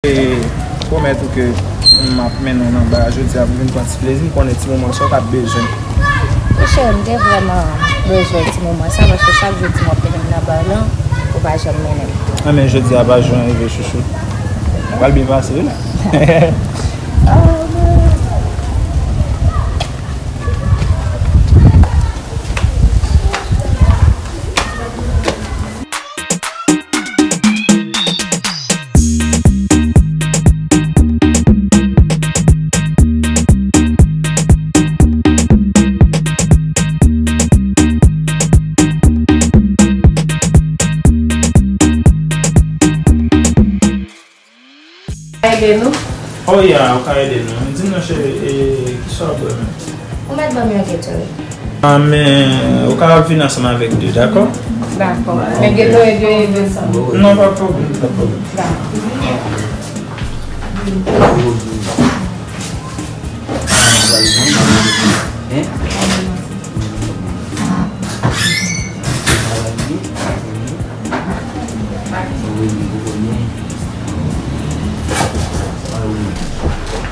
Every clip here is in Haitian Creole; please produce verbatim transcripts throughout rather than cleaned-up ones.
E pwomèt ou ke m ap mennen w nan ba a jodi a pou vin pran ti plezi, m konnen ti moman sa w t ap bezwen. Wi cheri, m te vrèman bezwen ti moman sa, paske chak jou w di m w ap mennen m nan ba lan, ou pa janm mennen m. Anben, jodi a pa jou an rive, chouchou. Pral byen pase, wi la. Ede nou? Oh yeah, ou ka ede nou. Di m non cheri, e, kisa w ap bwè menm? Ou mèt ban m yon Gatorade. Ah, men, ou kapab vin ansanm avèk de, dakò? Dakò. Men Gatorade yo ede sa. Non, pa pwoblèm, pa pwoblèm. Dakò.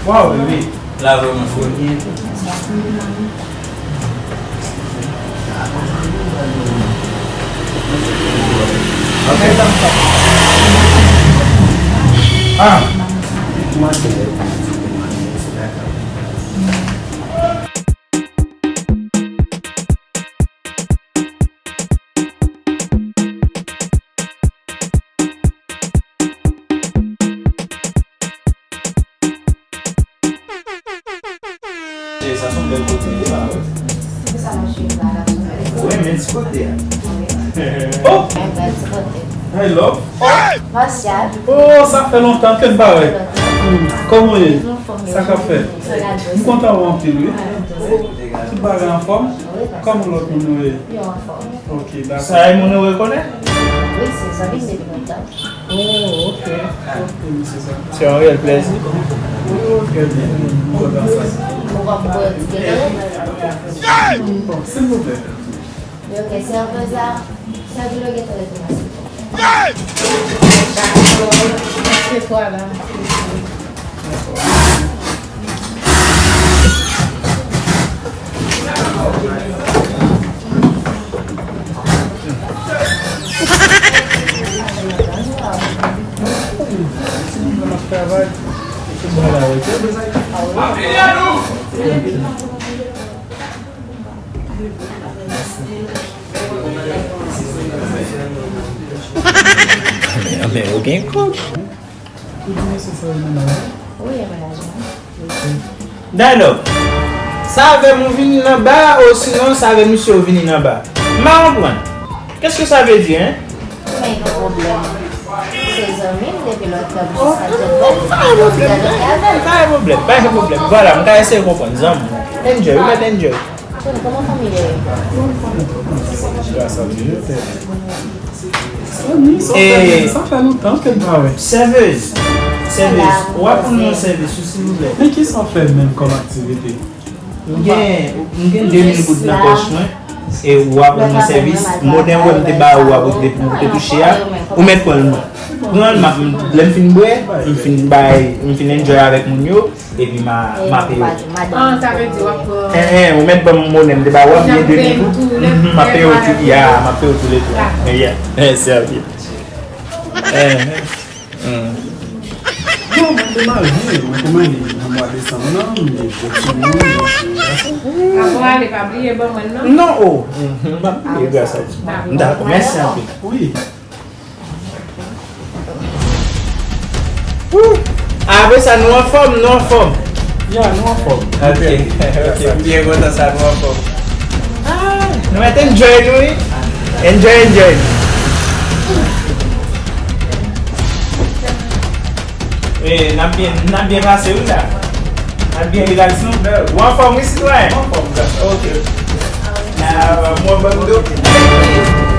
Waw, bebe. La vrèman fre. Ah. Sa se yon bèl kote, wi, pa vre? Wi, men ti kote a. Oh! Hey, love. Oh, sa fè lontan ke n pa wè. Kòman w ye? Sa k ap fèt? M kontan wè w anpil, wi. Tout bagay anfòm? Kòman lòt moun yo ye? Yo anfòm. Ok, dakò. Sa e moun ou rekonèt? Wi, se zanmi m depi lontan. Oh, ok. Ok, mesye sa. Se yon reyèl plèzi. Wi, wi, trè byen. M kontan sa. Ou pa pou ti gete? Bon, silvouplè. Ok, sèvez la, sèvi le gete de tou. Se kwa la? Men, men, ou gen kòb. Ou di misye se yon mennaj? Wi, yon mennaj mwen. Daylo, sa avè m ou vini nan ba a, osinon sa avè misye ou vini nan ba a? M pa konprann. Qu'est-ce que ça veut dire, hein? Men gen pwoblèm. Se zanmi m depi lòt tan, m jis ap jwenn mwen. Pa gen pwoblèm, pa gen pwoblèm, pa gen pwoblèm. Vwala, m ka eseye konprann zanmi w. Enjoy, ou mèt enjoy. Tony, kòman fanmi yo ye? Gras a Dye, yo fè. Sa fè lontan ke n pa wè. Sèvez. Sèvez. Ou ap rann mwen sèvis ou, silvouplè? Men kisa w fè menm kòm aktivite? M gen, m gen de mil goud nan pòch mwen. E ou ap rann mwen sèvis. Monnen wè m te ba ou a pou te, pou te touche a, ou mèt pran l non. Pran l, m ap, lè m fin bwè, m fin bay, m fin enjoy avèk moun yo. Epi m a, m a peye w. Ah, sa vle di w ap pran. Eh, eh, ou mèt ban m monnen m te ba ou a, m gen de mil goud. Mhm, m ap peye w tou, ya, m ap peye w tou le twa. Yeah. Eh, sèvi. Eh, eh. Non, mwen te marye, mwen te marye nan mwa desanm nan, m gen de timoun, yon fi, yon gason. Avan w ale, pa bliye ban mwen non. Non, oh. Mhm, m ap bliye gras a Dye. Dakò, mèsi anpil. Wi. Apre sa, nou anfòm, nou anfòm. Ya, nou anfòm. Ok, ok, m byen kontan sa, nou anfòm. Ah, nou mèt enjoy nou, wi. Enjoy, enjoy. Wi, n ap byen, n ap byen pase, wi, la. N ap byen rilaks, non? Ou anfòm, wi, sitwayen? Anfòm, gras. Ok. Mwen ban m do.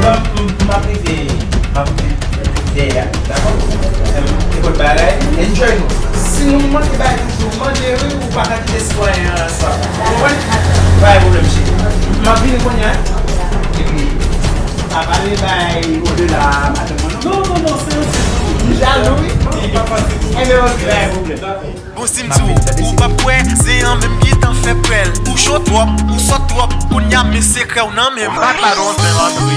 Non, m, m ap rive, m ap rive dèyè a, dakò? Se yon bagay, enjoy nou. Si nou manke bay toujou, mande wi, ou pa ka kite sitwayen an swa. Ou konprann? Pa gen pwoblèm, cheri. M ap vini kounye a. Epi, apa ale bay odela madanm mwen, non? Non, non, non, se yon ti zanmi. M jalou, wi. Li pa fasil pou Bon, si m di w, ou p ap kwè, zen an menm gentan fè pwèl. Ou cho twòp, ou sòt twòp, kounye a men sekrè w nan men m. Ou pa t la non, sè m ap ri.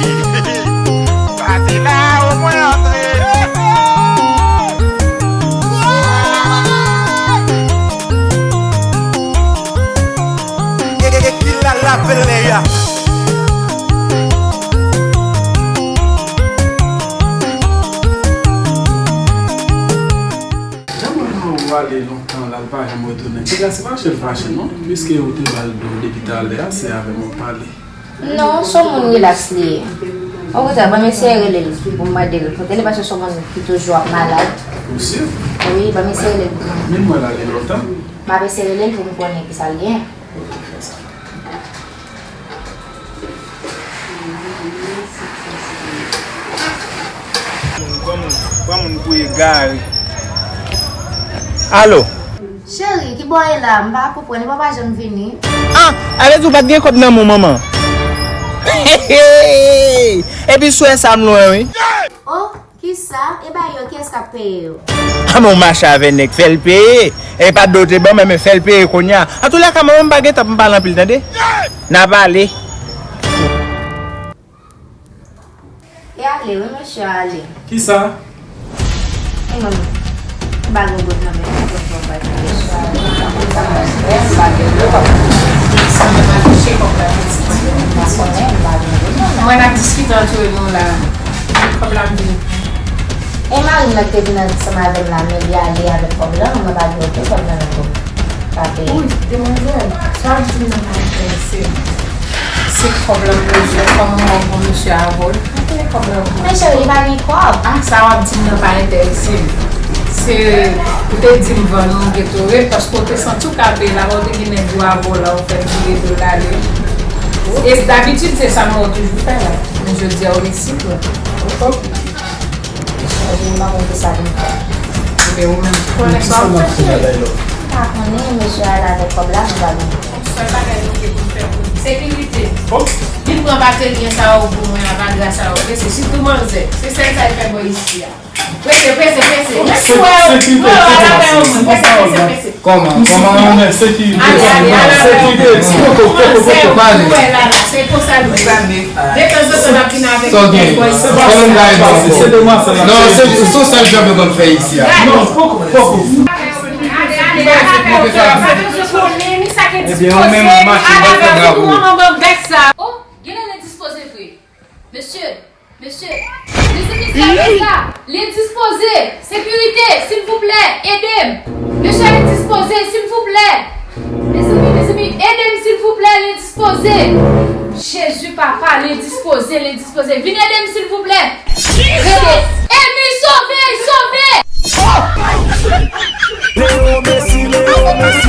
Pati la, ou mwen antre. E, e, e, ki la, la, fè lè a. Jan mwen wè w ale lontan la, l pa janm retounen. Piga se fache l fache non, piske ou te ba l do depi talè a, se avè m w ap pale. Non, se yon moun rilaks li ye. Okontrè, ban m eseye rele l pou m mande l kote l ye, paske se yon moun ki toujou ap malad. Ou si? Wi, ban m eseye rele l pou mwen. Men m wè l ale lontan. M ap eseye rele l pou m konnen kisa l genyen. Pran moun, pran moun pou egare. Alo. Cheri, ki bò w ye la? M pa konprann, epi w pa janm vini. Ah, sa vle di ou pa t gen kòb nan men w, manman? Epi swè sa m lwen, wi. Oh, kisa? E bagay yo, kiyès k ap peye yo? Ah, men w mache avè nèg, fè l peye. E pa do te ban mwen, men fè l peye kounye a. Antoulèka, mwen menm m pa gen tan pou m pale anpil, tande? N a pale. E ale, wi, mesye, ale. Kisa? E mwen, m pa gen goud nan men mwen, m pa gen goud nan men mwen. Mwen, n ap diskite antre nou la. Kòb la m vini. E mari m nan ki te vin ansanm avè m la, men li ale avèk kòb la, mwen pa gen okenn kòb nan men m pou m pa peye. Wi, demwazèl, sa w ap di m nan pa enterese m. Se kòb la m bezwen, kòman w ap bon mesye avè w, li pa peye kòb la pou mwen. Men cheri, li pa gen kòb. Ah, sa w ap di m nan pa enterese m. Se, ou te di m vann ou, m gen tou ret, paske w te santi w ka peye, la, ou te gen nèg ou avè w la, ou fè l vire do l ale. E dabitid, se sa m wè w toujou fè la. Men jodi a, ou resi pran. Cheri, m pa konn kisa pou m fè. Ebyen, ou menm, konnen sa w ap fè, cheri. M pa konnen, mesye a la avèk kòb la, nou pa gen. Sèl bagay nou gen pou n fè pou nou. Sekirite. Vin pran bateri sa yo pou mwen, a pa gras a yo, prese, sitou manzè. Se sèl sa l fè bò isi a. Prese, prese, prese. Mwen si wè yo, mwen wè yo la fè yo moun. Prese, prese, prese. Kòman? Kòman? Sekirite. Ale, ale, ale, ale. Sekirite. Poko, poko, poko. Pale. Wè la, la, se konsa nou ye. Detanzantan n ap vin avèk kòb. Sa w gen? Kòman bagay yo pase? Se demwazèl la. Non, se, se yon sèl djòb yo konn fè isi a. Non, poko, poko. Ale, ale, ale, ale. Ebyen, ou menm, mache, w ap fè bravo. Oh, genlè l endispoze vre. Mesye, mesye, mesye, mesye, mesye, l endispoze. Sekirite, silvouplè, ede m. Mesye a endispoze, silvouplè. Mezanmi, mezanmi, ede m, silvouplè, l endispoze. Jezi, papa, l endispoze, l endispoze. Vin ede m, silvouplè. Rete. Emi, sove, sove. Leo Messi, Leo Messi.